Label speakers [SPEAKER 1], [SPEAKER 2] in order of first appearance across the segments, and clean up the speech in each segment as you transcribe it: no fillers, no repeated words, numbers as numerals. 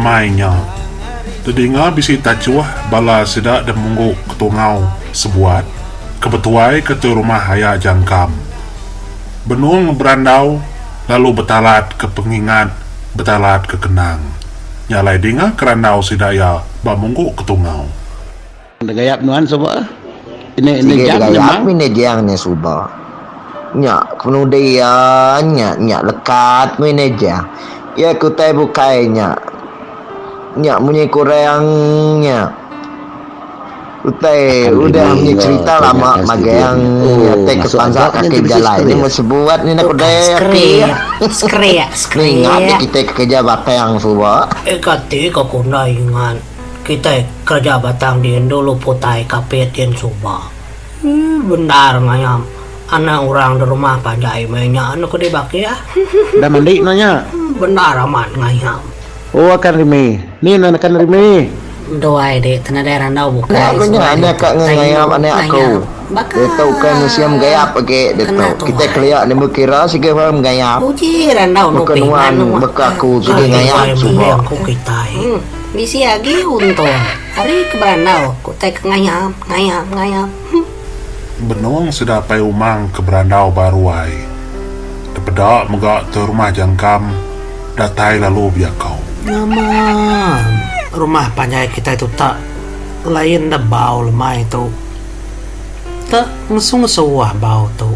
[SPEAKER 1] Lemai nya, dedinga bisi tachuh bala sida da munggu Ketungau sebuat ke betuai ke tu rumah aya Jangkam. Benung berandau lalu betalat ke pengingat betalat ke kenang. Nya alai dinga ke randau sida iya ba munggu Ketungau.
[SPEAKER 2] Degayap nuan suba. Ini ini
[SPEAKER 3] Sigi
[SPEAKER 2] jam
[SPEAKER 3] degayap
[SPEAKER 2] nyemang.
[SPEAKER 3] mih nejang nya suba. Nya penudi iya nya nya lekat mih nejang. Iya ke utai bukai nya. Nya munyi kurang nya. Utai
[SPEAKER 2] Akan
[SPEAKER 3] udah
[SPEAKER 2] rimi
[SPEAKER 3] munyi
[SPEAKER 2] enggau
[SPEAKER 3] cerita
[SPEAKER 2] utai nya
[SPEAKER 3] lama
[SPEAKER 2] akan
[SPEAKER 3] magang
[SPEAKER 2] stadium nya.
[SPEAKER 3] nya
[SPEAKER 2] Oh
[SPEAKER 3] tai ke
[SPEAKER 2] masuk
[SPEAKER 3] pansa
[SPEAKER 2] aja nya
[SPEAKER 3] kaki
[SPEAKER 2] enti bisi
[SPEAKER 3] bejalai
[SPEAKER 2] skrin.
[SPEAKER 3] nemu sebuat nya
[SPEAKER 4] Tu kan
[SPEAKER 3] kudai ati.
[SPEAKER 4] skrip. Skrip,
[SPEAKER 3] Ningat
[SPEAKER 4] skrip.
[SPEAKER 3] kitai ke kerja batang suba.
[SPEAKER 4] Eh kati ka ku enda ingat. Kitai kereja batang din dulu putai kapit din suba. Eii bendar ngayam anak orang da rumah panjai meh nya anu ke dibakih.
[SPEAKER 2] Dah mandi nuan nya?
[SPEAKER 4] Bendar amat ngayam.
[SPEAKER 2] Oh akan rimi. Ni nuan akan rimi.
[SPEAKER 4] Duai dik te nadai randau
[SPEAKER 3] Nya
[SPEAKER 4] bukai
[SPEAKER 3] ku nya
[SPEAKER 4] suai
[SPEAKER 3] anak
[SPEAKER 4] ditu
[SPEAKER 3] ka
[SPEAKER 4] tai
[SPEAKER 3] ngengayap
[SPEAKER 4] indu
[SPEAKER 3] anak aku.
[SPEAKER 4] ngayap baka
[SPEAKER 3] Ditu ukai musim gayap agi ditu.
[SPEAKER 4] kena
[SPEAKER 3] Kitai
[SPEAKER 4] tuai.
[SPEAKER 3] kelia nemu kira sigi orang gayap.
[SPEAKER 4] Uji randau
[SPEAKER 3] Baka
[SPEAKER 4] nupi
[SPEAKER 3] nuan
[SPEAKER 4] manuk
[SPEAKER 3] baka aku sigi
[SPEAKER 4] Agi
[SPEAKER 3] ngayap
[SPEAKER 4] tuai
[SPEAKER 3] suba.
[SPEAKER 4] mending ku kitai. Bisi agi untung ari ke berandau ku tai ke ngayap ngayap ngayap.
[SPEAKER 1] Benung sida Apai Umang ke berandau ba ruai. Tepeda mega te rumah Jangkam datai lalu bejakau.
[SPEAKER 4] Nama rumah panjai kitai tu tak lain da bau lemai tu. Tak ngesu-ngesu ah bau tu.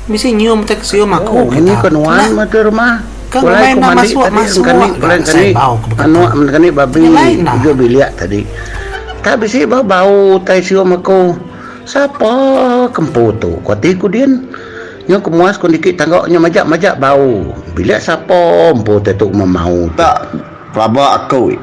[SPEAKER 4] Bisi nyium tai ke sium aku
[SPEAKER 2] Oh, munyi
[SPEAKER 4] kita.
[SPEAKER 2] ko nuan
[SPEAKER 4] Kena
[SPEAKER 2] meh tu rumah.
[SPEAKER 4] Ke
[SPEAKER 2] Pulai
[SPEAKER 4] ngumbai
[SPEAKER 2] ku
[SPEAKER 4] enda
[SPEAKER 2] mandi
[SPEAKER 4] masuk
[SPEAKER 2] tadi
[SPEAKER 4] masuk
[SPEAKER 2] engkani
[SPEAKER 4] ga
[SPEAKER 2] pulai
[SPEAKER 4] asai
[SPEAKER 2] engkani
[SPEAKER 4] bau ke baka tu.
[SPEAKER 2] manuk engkani babi
[SPEAKER 4] Nyelai enda.
[SPEAKER 2] ujung bilik tadi. Tak bisi ba bau utai sium aku. Sapa ke empu tu ku ati ku din. Nyu ke muas ku niki tangga nyu majak majak bau. Bilik sapa empu utai tu memau tu.
[SPEAKER 3] Tak pelaba aku.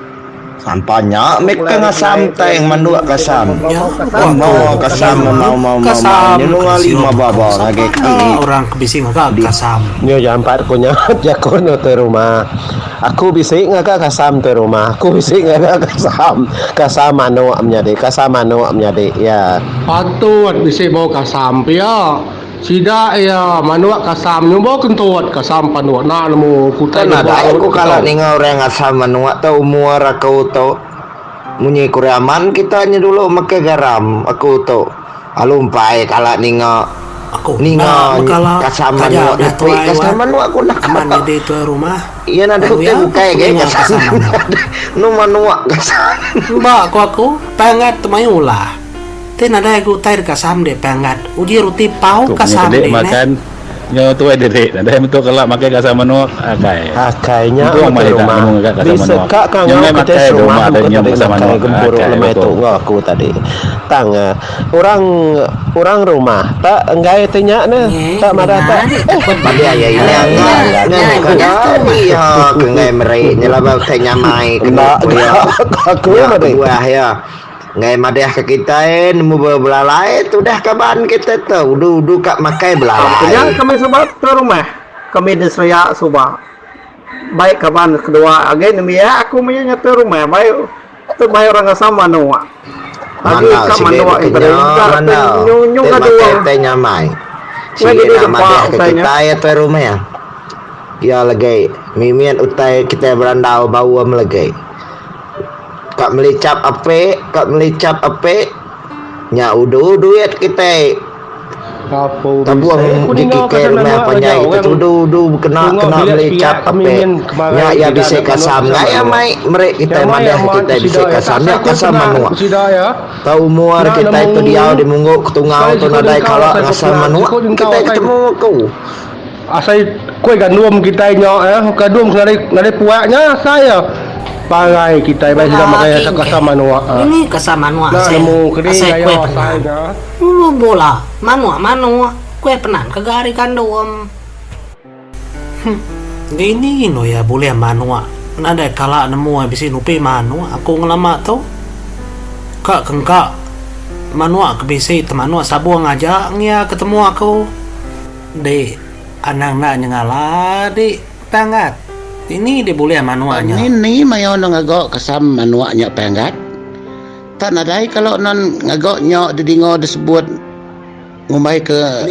[SPEAKER 3] Sampa nya meh ke ngasam tai manduk kasam. Nama kasam mau mau mau mau nyenung ali ma ba ba ngagai kami.
[SPEAKER 4] Orang ke bisi ngaga kasam.
[SPEAKER 5] Nyu jampat ku nya jaku nya tuai rumah. Aku bisi ngaga kasam tuai rumah. Aku bisi ngaga kasam. Kasam manuk menyadi, kasam manuk menyadi iya.
[SPEAKER 6] Patut bisi bau kasam pia. Sida iya manuk kasam nyumba kentut kasam panduk enda nemu ku utai
[SPEAKER 3] Kan
[SPEAKER 6] deba
[SPEAKER 3] nadai ku
[SPEAKER 6] ku
[SPEAKER 3] kala
[SPEAKER 6] tau.
[SPEAKER 3] ninga orang ngasam manuk tu umur aku tu. Munyi ku raman kita nya dulu makai garam aku tu. Alu empai kala ninga
[SPEAKER 4] Aku
[SPEAKER 3] ninga
[SPEAKER 4] enda mekala
[SPEAKER 3] kasam
[SPEAKER 4] taja
[SPEAKER 3] manuk
[SPEAKER 4] udah
[SPEAKER 3] nepi
[SPEAKER 4] tuai
[SPEAKER 3] kasam
[SPEAKER 4] wan
[SPEAKER 3] manuk aku enda
[SPEAKER 4] amat
[SPEAKER 3] kala.
[SPEAKER 4] nyadi tuai rumah
[SPEAKER 3] Iya nadai
[SPEAKER 4] lalu
[SPEAKER 3] utai
[SPEAKER 4] iya
[SPEAKER 3] bukai
[SPEAKER 4] aku
[SPEAKER 3] agi
[SPEAKER 4] ninga
[SPEAKER 3] kasam
[SPEAKER 4] kasam manuk.
[SPEAKER 3] Nu manuk kasam.
[SPEAKER 4] Ba ku aku pangat mayuh ulah. Ti nadai agi utai deka sam dek panggat uji ruti pau
[SPEAKER 2] Tu
[SPEAKER 4] ka
[SPEAKER 2] punya
[SPEAKER 4] sam
[SPEAKER 2] kedik
[SPEAKER 4] dek neh.
[SPEAKER 2] makan nyau tuai diri nadai metu kala makai kasam manuk akai.
[SPEAKER 5] Akai nya
[SPEAKER 2] Untung
[SPEAKER 5] meh
[SPEAKER 2] meh
[SPEAKER 5] tuai
[SPEAKER 2] ida
[SPEAKER 5] rumah.
[SPEAKER 2] nemu ngaga kasam
[SPEAKER 5] Bisi
[SPEAKER 2] manuk.
[SPEAKER 5] ka
[SPEAKER 2] Nyau
[SPEAKER 5] kangau
[SPEAKER 2] ngai
[SPEAKER 5] kitai
[SPEAKER 2] makai
[SPEAKER 5] serumah
[SPEAKER 2] rumah
[SPEAKER 5] mega
[SPEAKER 2] deh nyium
[SPEAKER 5] tadi
[SPEAKER 2] kasam
[SPEAKER 5] makai
[SPEAKER 2] manuk
[SPEAKER 5] gempuru
[SPEAKER 2] akai
[SPEAKER 5] lemai tu
[SPEAKER 2] betul.
[SPEAKER 5] enggau aku tadi. Tang orang orang rumah tak enggai ti nya neh
[SPEAKER 4] Neh
[SPEAKER 5] tak madah
[SPEAKER 4] ninga
[SPEAKER 5] tak
[SPEAKER 4] dek
[SPEAKER 5] eh
[SPEAKER 4] takut
[SPEAKER 3] Madi aya
[SPEAKER 4] ninga
[SPEAKER 3] ini angat
[SPEAKER 4] nya
[SPEAKER 3] ngan
[SPEAKER 4] nya
[SPEAKER 3] ka
[SPEAKER 4] nya tu
[SPEAKER 3] dadi ha ke enggai meri nya laban utai nyamai kenu
[SPEAKER 5] enda
[SPEAKER 3] ku iya.
[SPEAKER 5] ga aku
[SPEAKER 3] Nya
[SPEAKER 5] madi.
[SPEAKER 3] kebuah iya. Enggai madah ke kitai nemu belalai tudah kaban kitai tu udu udu ka makai belalai.
[SPEAKER 7] Nya kami suba ke rumah kami di Seria suba bai kaban kedua agi nembiak aku maya nya tu rumah bai tu bai orang ngasam manuk agi
[SPEAKER 3] Mandal
[SPEAKER 7] ka
[SPEAKER 3] sigi
[SPEAKER 7] manuk
[SPEAKER 3] baka
[SPEAKER 7] tadi
[SPEAKER 3] nya
[SPEAKER 7] mega
[SPEAKER 3] mandal
[SPEAKER 7] nyu nyu
[SPEAKER 3] ti
[SPEAKER 7] ngadu
[SPEAKER 3] makai utai nyamai.
[SPEAKER 7] ngai
[SPEAKER 3] Sigi
[SPEAKER 7] jadi
[SPEAKER 3] enda
[SPEAKER 7] dempa
[SPEAKER 3] madah ke
[SPEAKER 7] utai nya.
[SPEAKER 3] kitai atai rumah. Iya legi mimit utai kitai berandau baum legi. Ka meli chap ape, ka meli chap ape. Nya udu duit kitai. Tabung JKK rumah panjai kita tu udu udu bekena kena meli chap ape. Nya iya bisi kasam enggai iya mai meri kitai madah kitai bisi kasam nya kasam manuk. Tau umur kitai tu diau di munggu ketungau tu nadai kala ngasam manuk kitai ketemu aku.
[SPEAKER 6] Asai kuih gandum kitai nya eh gandum ke nadai nadai puak nya asai iya. Pangai kitai bai sida
[SPEAKER 4] Bala
[SPEAKER 6] makai
[SPEAKER 4] king
[SPEAKER 6] kasam
[SPEAKER 4] ke.
[SPEAKER 6] manuk ah.
[SPEAKER 4] Ini kasam manuk
[SPEAKER 6] Enda
[SPEAKER 4] asai
[SPEAKER 6] nemu keni
[SPEAKER 4] asai
[SPEAKER 6] gaya
[SPEAKER 4] kuih
[SPEAKER 6] asai
[SPEAKER 4] penan.
[SPEAKER 6] nya.
[SPEAKER 4] Dulu bula manuk manuk kuih penan ke ga ari gandum. Huh. Dini endo iya bulih manuk nadai kala nemu iya bisi nupi manuk aku ngelama tu. Ka ke engka manuk ke bisi temanuk sabung aja ngia ke temu aku. Dik, anang enda nyengala dik, Panggat. Dini dik bulih manuk nya.
[SPEAKER 2] Ni ni maya ne ngaga kasam manuk nya Panggat. Tak nadai kala ne ngaga nya didinga disebut. Ngumbai ke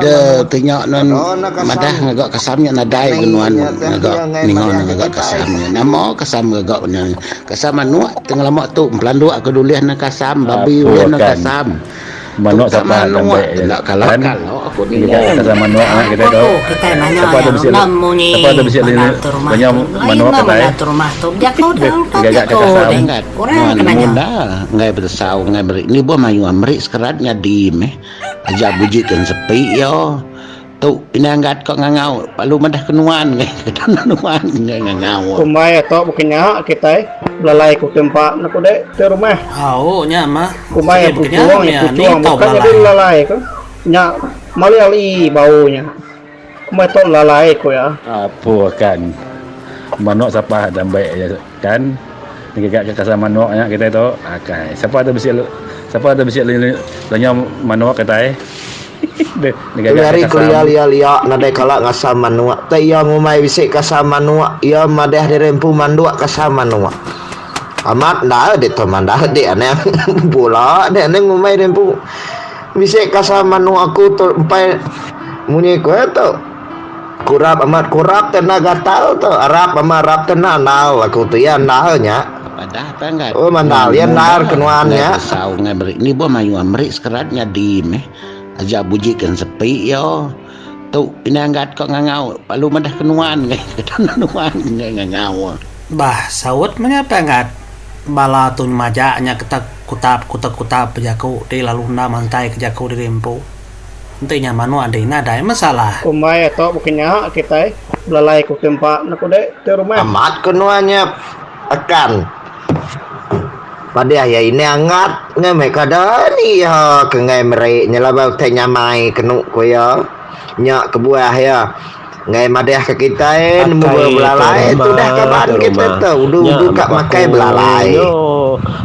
[SPEAKER 2] de ti nya nuan madah ngaga kasam nya nadai ke nuan ngaga ninga nuan ngaga kasam nya. Nama kasam ngaga nya. Kasam manuk ti ngelama tu empelanduk ke dulih ne kasam babi ulih ne kasam. Tu tak manuk enda kala kala aku ninga.
[SPEAKER 4] Aku kitai nanya iya endang munyi mandal tu rumah tu. Lain mah mandal tu rumah tu bejaku dah ungkap jaku deh. Orang
[SPEAKER 2] Nuan
[SPEAKER 4] ke nanya.
[SPEAKER 2] munda enggai betesau enggai meri nibuh mayuh meri sekerat nyadi meh aja buji ke ensepi iya tu indai anggat ka ngangau lalu madah ke nuan enggai ke nuan enggai ngangau.
[SPEAKER 7] Kumbai ato baka nya kitai belalai ku tempa ne ku dek ti rumah.
[SPEAKER 4] Au nya mah
[SPEAKER 7] Kumbai
[SPEAKER 4] sigi baka nya
[SPEAKER 7] puchung
[SPEAKER 4] meh ni
[SPEAKER 7] puchung
[SPEAKER 4] tau
[SPEAKER 7] bukan nyadi
[SPEAKER 4] belalai.
[SPEAKER 7] belalai ku nya mali ali bau nya. Kumbai to belalai ku iya.
[SPEAKER 8] Apo kan manok sapa dambai iya kan ngiga ke kasar manok nya kitai tu akai sapa tu bisi sapa tu bisi lenyau manok kitai
[SPEAKER 3] Keli hari kelia lia lia nadai kala ngasam manuk. Tai iya ngumbai bisi kasam manuk, iya madah diri empu manduk kasam manuk. Amat enda dek tu mandah dek anang bula dek anang ngumbai diri empu bisi kasam manuk aku tu empai munyi ku iya tu. Kurap amat kurap te enda gatal tu arap amat arap te enda andal aku tu iya andal nya.
[SPEAKER 2] Padah pa enggai.
[SPEAKER 3] Oh mandal iya endar ke nuan
[SPEAKER 2] Enggai
[SPEAKER 3] nya.
[SPEAKER 2] besau enggai meri nibuh mayuh meri sekerat nyadi meh. Aja buji ke ensepi iya. Tu indai anggat ka ngangau lalu madah ke nuan enggai nuan enggai ngangau.
[SPEAKER 4] Bah saut meh nya pa anggat. Bala tu nyemajak nya ketek kutap kutek kutap bejaku ti lalu enda mantai ke jaku diri empu. Enti nya manuk adi nadai masalah.
[SPEAKER 7] Kumbai ato baka nya kitai belalai ku tempa ne ku dek ti rumah.
[SPEAKER 3] Amat ke nuan nya akan. Padeh iya ini angat ngai meh kada ni iya ke enggai meri nya laban utai nyamai kenu ku iya. Nya kebuah iya enggai madah ke kitai nemu
[SPEAKER 5] Akai tu
[SPEAKER 3] belalai tudah
[SPEAKER 5] rumah
[SPEAKER 3] kaban
[SPEAKER 5] tu
[SPEAKER 3] kitai
[SPEAKER 5] rumah.
[SPEAKER 3] tu udu
[SPEAKER 5] Nya
[SPEAKER 3] udu
[SPEAKER 5] meh
[SPEAKER 3] ka
[SPEAKER 5] ku
[SPEAKER 3] makai
[SPEAKER 5] aku
[SPEAKER 3] belalai.
[SPEAKER 5] nyo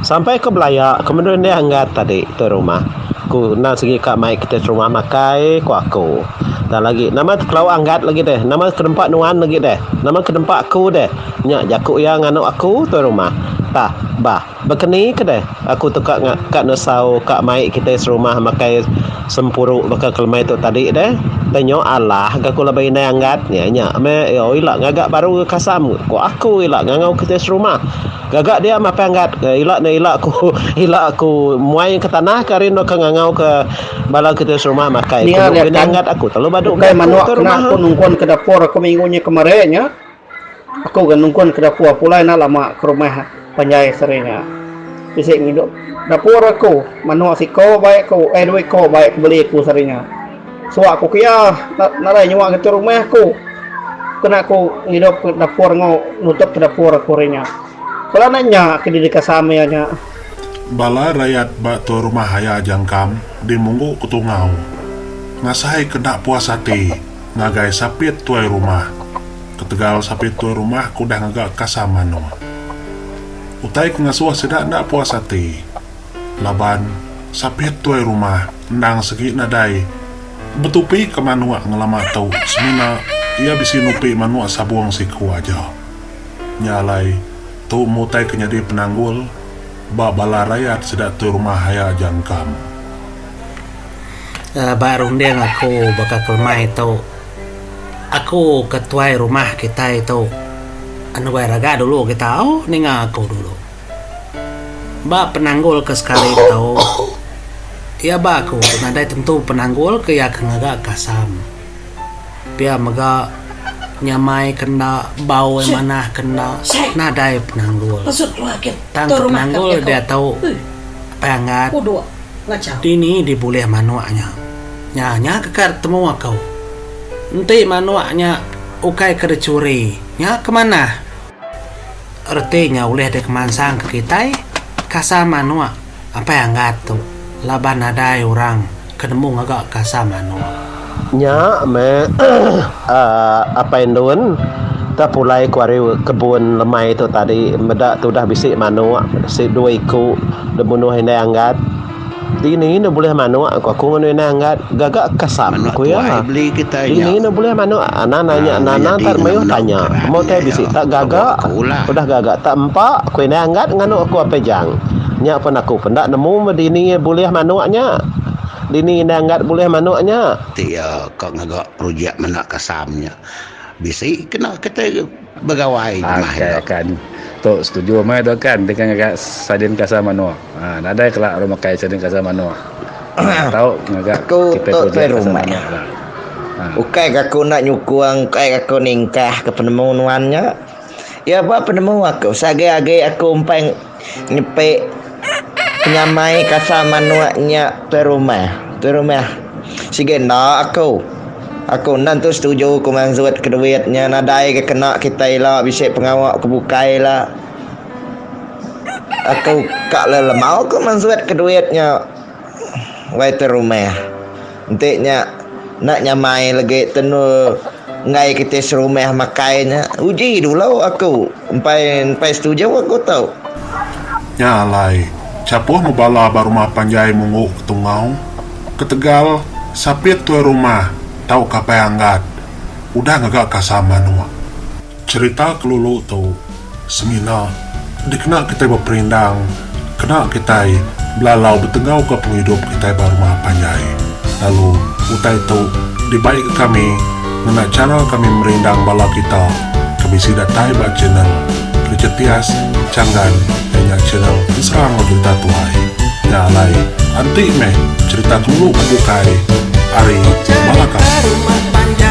[SPEAKER 5] sampai ke belaya ke menua enda anggat tadi tu rumah. Ku endang sigi ka mai kitai serumah makai ku aku. Tang lagi nama kelauk anggat lagi deh nama ke nempa nuan lagi deh nama ke nempa aku deh. Nya jaku iya nganu aku tuai rumah. Tah, bah, bekeni ke deh aku tu ka ka nesau ka mai kitai serumah makai sempuru baka kelemai tu tadi deh. Tang nyo alah ga aku laban indai anggat nya nya meh iya ila ngaga baru ga kasam ku aku ila ngangau kitai serumah. Gaga dia meh apai anggat ila ne ila ku ila ku muai ke tanah ke ari enda ka ngangau ke bala kitai serumah makai. Ku
[SPEAKER 7] Ninga dia
[SPEAKER 5] indai
[SPEAKER 7] kan
[SPEAKER 5] anggat aku telu badu
[SPEAKER 7] ukai
[SPEAKER 5] jaku
[SPEAKER 7] manuk
[SPEAKER 5] tuai
[SPEAKER 7] kena
[SPEAKER 5] rumah.
[SPEAKER 7] aku nungkun ke dapur aku minggu nya kemari nya. Aku ga nungkun ke dapur pulai enda lama ke rumah panjai sehari nya. Bisi ngidup dapur aku manuk siko bai aku eh dua iko bai ku beli aku sehari nya. Suak ku kia nadai nyua ngetu rumah aku kena aku ngidup ke dapur enggau nutup ke dapur aku hari nya. Bala anak nya ke didi kasam iya nya.
[SPEAKER 1] Bala rayat ba tua rumah Aya Jangkam di Munggu Ketungau ngasai ke enda puas ati ngagai sapit tuai rumah ketegal sapit tuai rumah ke udah ngaga kasam manuk. Utai ke ngasuh sida enda puas ati laban sapit tuai rumah endang segi nadai betupi ke manuk ngelama tu semina iya bisi nupi manuk sabung siku aja. Nya alai tu meh utai ke nyadi penanggul ba bala rayat sida tuai rumah aya Jangkam.
[SPEAKER 4] Ba runding aku baka kelemai tu, aku ke tuai rumah kitai tu anu wai raga dulu kita au ninga aku dulu. Ba penanggul ke sekali tu iya ba aku nadai tentu penanggul ke iya ke ngaga kasam. Pia mega nyamai ke enda bau iya manah ke enda nadai penanggul. Tang ke penanggul diatu apai anggat. Dini dibulih manuk nya. Nya nya ke ka temu aku. Enti manuk nya ukai ke dichuri, nya ke manah. Reti nya ulih dikemansang ke kitai kasar manuk apai anggat tu laban nadai orang ke nemu ngaga kasar manuk.
[SPEAKER 5] Nya meh apai endun ka pulai ku ari kebun lemai tu tadi meda tudah bisi manuk bisi dua iku da munuh indai anggat. Dini ne bulih manuk ku aku nganu indai anggat gaga kasam
[SPEAKER 2] Manuk
[SPEAKER 5] ku
[SPEAKER 2] tuai
[SPEAKER 5] iya.
[SPEAKER 2] beli kitai nya.
[SPEAKER 5] Dini ne bulih manuk anang nanya
[SPEAKER 2] Aa
[SPEAKER 5] nana
[SPEAKER 2] nyadi
[SPEAKER 5] tak
[SPEAKER 2] ngena
[SPEAKER 5] mayuh
[SPEAKER 2] manuk
[SPEAKER 5] tanya
[SPEAKER 2] keran
[SPEAKER 5] mo
[SPEAKER 2] nya
[SPEAKER 5] tai
[SPEAKER 2] iya
[SPEAKER 5] bisi tak
[SPEAKER 2] kebuk
[SPEAKER 5] gaga
[SPEAKER 2] aku lah.
[SPEAKER 5] udah gaga tak empa ku indai anggat nganu aku apai jang. Nya pun aku pun enda nemu meh dini bulih manuk nya. Dini indai Anggat bulih manuk nya.
[SPEAKER 2] Ti iya ka ngaga projek mena kasam nya bisi kena kitai begawai jemah
[SPEAKER 8] Akai
[SPEAKER 2] ila.
[SPEAKER 8] kan. Tu setuju amai tu kan deka ngaga sardin kasam manuk. Ha nadai kala orang makai sardin kasam manuk. Ha tau ngaga
[SPEAKER 3] Aku
[SPEAKER 8] kitai
[SPEAKER 3] tu
[SPEAKER 8] projek
[SPEAKER 3] tuai
[SPEAKER 8] kasam
[SPEAKER 3] rumah.
[SPEAKER 8] manuk ila. Ha.
[SPEAKER 3] Ukai ga aku enda nyukung, ukai ga aku ningkah ke penemu nuan nya. Iya ba penemu aku seagi agi aku empai nyepi penyamai kasam manuk nya tuai rumah. Tuai rumah sigi enda aku. Aku enda tentu setuju ku mansut ke duit nya nadai ga kena kitai ila bisi pengawa ke bukai ila. Aku ka lelemau ku mansut ke duit nya wai tuai rumah. Enti nya enda nyamai legi tenu enggai kitai serumah makai nya uji dulu aku empai empai setuju aku tu.
[SPEAKER 1] Nya alai, chapuh mebala ba rumah panjai Munggu Ketungau ketegal sapit tuai rumah tauka apai anggat udah ngaga kasam manuk. Cherita kelulu tu semina dikena kitai beperindang kena kitai belalau betenggauka pengidup kitai ba rumah panjai lalu utai tu dibaika kami ngena chara kami merindang bala kita ke bisi datai ba channel Richard Tias Changgan iya nya channel Ensera enggau Jerita Tuai. Nya alai anti meh cherita kelulu ke bukai ari bala kami.